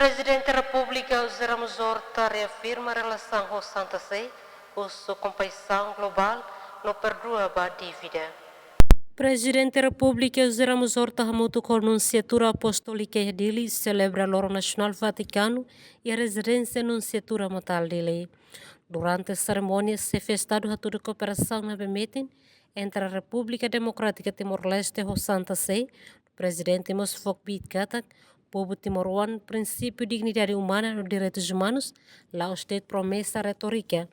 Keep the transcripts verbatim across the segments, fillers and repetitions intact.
Prezidente Repúblika José Ramos Horta reafirma relasaun ho Santa Sé, husu kompaixaun globál no perdua ba dívida. Prezidente Repúblika José Ramos Horta hamutuk ho Nunsiatura Apóstolika iha Dili selebra Loron Nasionál Vatikanu iha rezidénsia Nunsiatura Natal Dili. Durante serimónia, Xefe Estadu hatudu kooperasaun ne'ebé metin entre Repúblika Demokrátika Timor-Leste ho Santa Sé. Prezidente mós fó kbiit katak povu timoroan prinsípiu dignidade umana no direitus umanus la'ós de'it promesa retórika,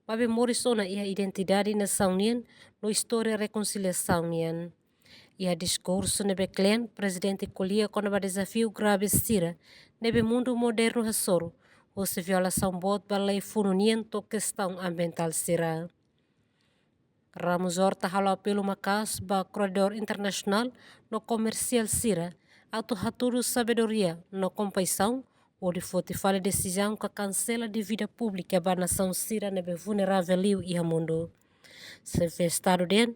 maibé moris ona iha identidade nasaun nian no istória rekonsiliasaun nian. Iha diskursu ne'ebé kle'an, Prezidente ko'alia kona-ba dezafiu grave sira ne'ebé mundu modernu hasoru, husi violasaun boot ba lei funu nian to'o kestaun ambientál sira. Ramos Horta halo apelu maka'as ba kredór internasionál no komersiál sira atu hatudu sabedoria no kompaixaun hodi foti fali desizaun ka kansela dívida públika ba nasaun sira ne'ebé vulneravel liu iha mundu. Xefe Estadu dehan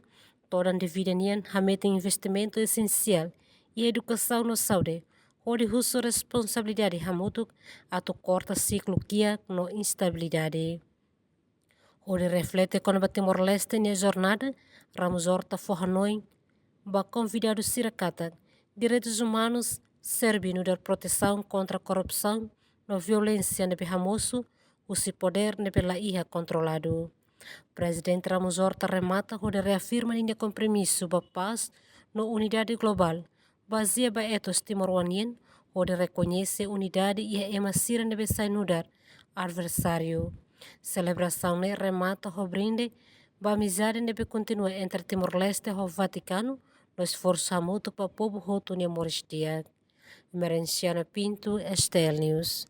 todan dívida nian hametin investimentu esensiál iha edukasaun no saúde, hodi husu responsabilidade hamutuk atu korta siklu kiak no instabilidade. Hodi reflete kona-ba Timor-Leste nia jornada, Ramos Horta fó hanoin ba konvidadu sira katak direitus umanus serve nu'udar protesaun kontra korrupsaun no violénsia ne'ebé hamosu husi podér ne'ebé la iha kontroladu. Prezidente Ramos Horta remata hodi reafirma ninia kompromisu ba pás no unidade globál, bazeia ba etos timoroan nian, hodi rekoñese unidade iha ema sira ne'ebé sai nu'udar adversáriu. Selebrasaun ne'e remata ho brinde ba amizade ne'ebé kontinua entre Timor-Leste ho Vatikanu, no esforsu hamutuk ba povu hotu nia moris di'ak. Merenciana Pinto, S T L News.